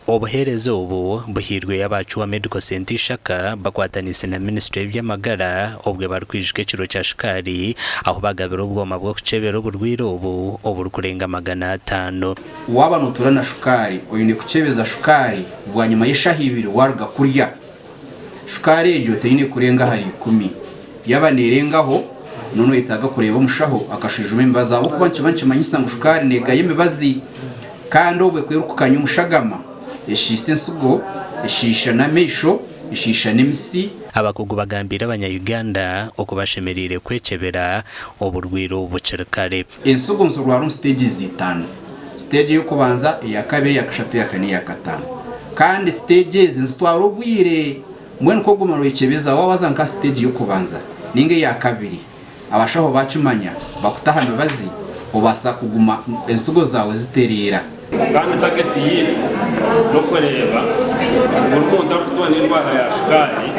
Obuheereza obu buhairweyo aba Chua Medical Centre Ishaka bakwataniise na minisiture y'eby'amagara obwe barikwijuka ekiro kya shukaari ahu bagabire obwoma bw'okukyebera oburwaire obu oburikurenga 500. Waaba nootuura na shukaari, oine kukyebeza shukaari bwanyima y'eshaaha ibiri waaruga kurya. Shukaari egyo teine kurenga ahari ikumi. Yaaba neerengaho, noona oyetaaga kureeba omushaho akashwijuma emibazi ahabw'okuba nikiba nikimanyisa ngu shukaari neegaya emibazi. Kandi obwe ku erikukanya omu shagama, eshiisha ensigo, eshiisha n'amaisho, eshiisha n'emitsi. Abakugu bagambiire abanya-Uganda oku bashemereire kwekyebera oburwaire obu bukiri kare. Ensigo nizirwara omu siteegi itaano, siteegi ey'okubanza, eyakabiri, eyakashatu, eyakana, eyakataano. Kandi siteegi ezi nizitwara obwire. Mbwenu ku oguma noyekyebeza waaba waaza nka aha siteegi y'okubanza ninga eyakabiri, abashaho baakimanya bakuta aha mibazi obaasa kuguma ensigo zaawe zitereera. Kandi tageti yaitu n'okureeba ngu buri muntu arikutunga endwara ya shukaari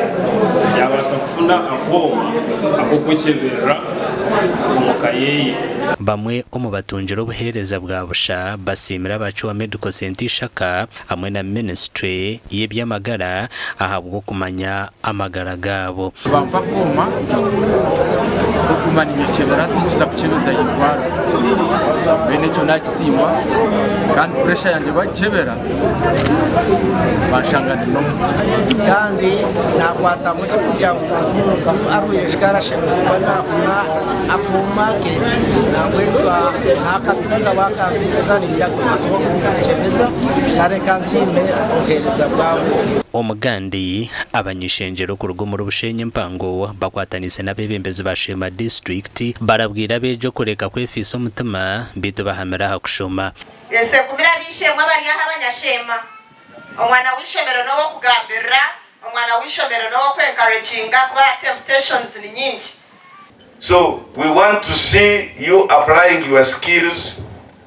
yaabaasa kufuna akooma ak'okwekyeberera omu ka ye. Bamwe omu batungire obuheereza bwa busha basiimire aba Chua Medical Centre Ishaka hamwe na minisiture y'eby'amagara ahabw'okumanya amagara gaabo. Nibampa akooma k'okuguma ninyekyebera tinkiza kukyebeza eirwariro. Mbwenu ekyo nakisiima kandi puresha yangye bagikyebera banshanga ndi nomo. Kandi nakwatamu ekyokurya ngu omuntu arwaire shukaari ashemereire kuba nafuna akooma ke nambwenu nakatunga bakampereza ningira kuguma ninkyebeza nareka nsiime obuhereza bwabo. Omugandi, Abany'ishengyero kuruga omuri Bushenyi Empango bakwataniise n'abeebembezi ba Sheema disiturikiti barabwire abeegi okureka kwefiisa omutima beitu bahamire aha kushoma. Ensi egumire ab'eishe-emwe abari aha abanyasheema. Omwana w'eishomero n'ow'okugambirira, omwana w'eishomero n'ow'oku encouraginga kuba temptations ni nyingi. So we want to see you applying your skills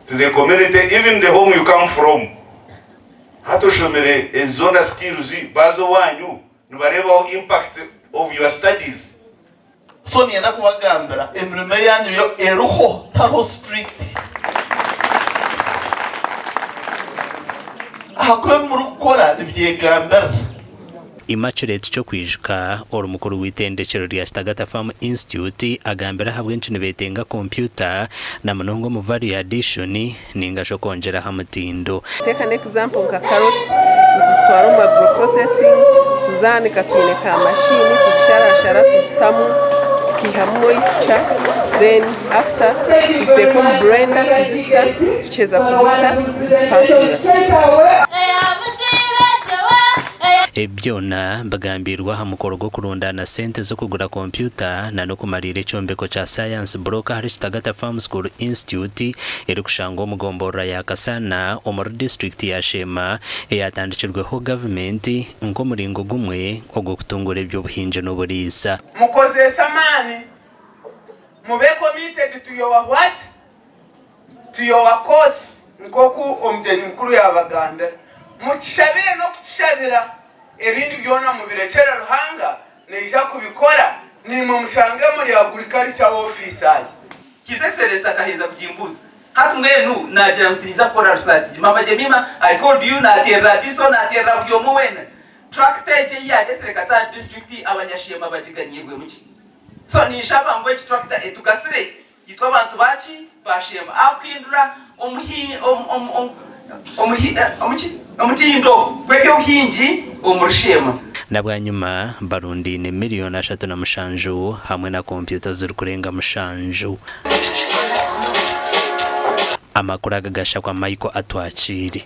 to the community even the home you come from. Hati oshomire ezi zoona skills baaza owaanyu nibareebaho impact of your studies. So niinyenda kubagambira emirimo eyanyu yo eriho tihariho strict ahakuba ebi murikukora nibyegambirira. Immaculate Kyokwijuka, ori mukuru w'eitendekyero rya Kitagata Farm Institute agambire ahabw'enki nibetenga kompyuta na munonga omu value addition ninga shi okwongyera aha mutindo. Take an example nka carrots nituzitwara omu agro processing tuzanika twine ka machine tuzisharashara tuzitamu tukihamu moisture then after tuziteeka omu blender tuzisa tukiheza kuzisa tuzipakinga tuziguza. Ebi byona bigambiirwe aha mukoro gw'okurundaana sente z'okugura kompyuta na n'okumariira ekyombeko kya Science Block ahari Kitagata Farm School Institute erikushangwa omu gomborora ya Kasana omuri disiturikiti ya Sheema eyatandikirweho gavumenti nk'omuringo gumwe ogw'okutunguura eby'obuhingi n'oburiisa. Mukozese amaani, mube committed to your what? To your course nk'oku omugyenyi mukuru yaabagambira. Mukishabire n'okukishabira, ebindi byona mubirekyere Ruhanga naija kubikora, naimwe mushange muri agriculture officers. His Excellency akaheza kugimbuuza. Hati mbwenu naagira ngu tinyiza kukora research. Mama Jemima, I called you, naateerera DISO, naateerera buri omwe weena. Tractor egi ei yaareetsire Kataani district abanyasheema bagiganyiirwemu ki? So ninshaba ngu egi tractor etugasire itwe abantu ba ki? Ba Sheema. Ahakuhindura omuhi, omu, omu, omu, omuhi, omuki? Omutindo gw'eby'obuhingi omuri Sheema. Na bwanyima barundaine miriyoni 37 hamwe na kompyuta zirikurenga mushanju. Amakuru aga gashakwa Michael Atwakiire.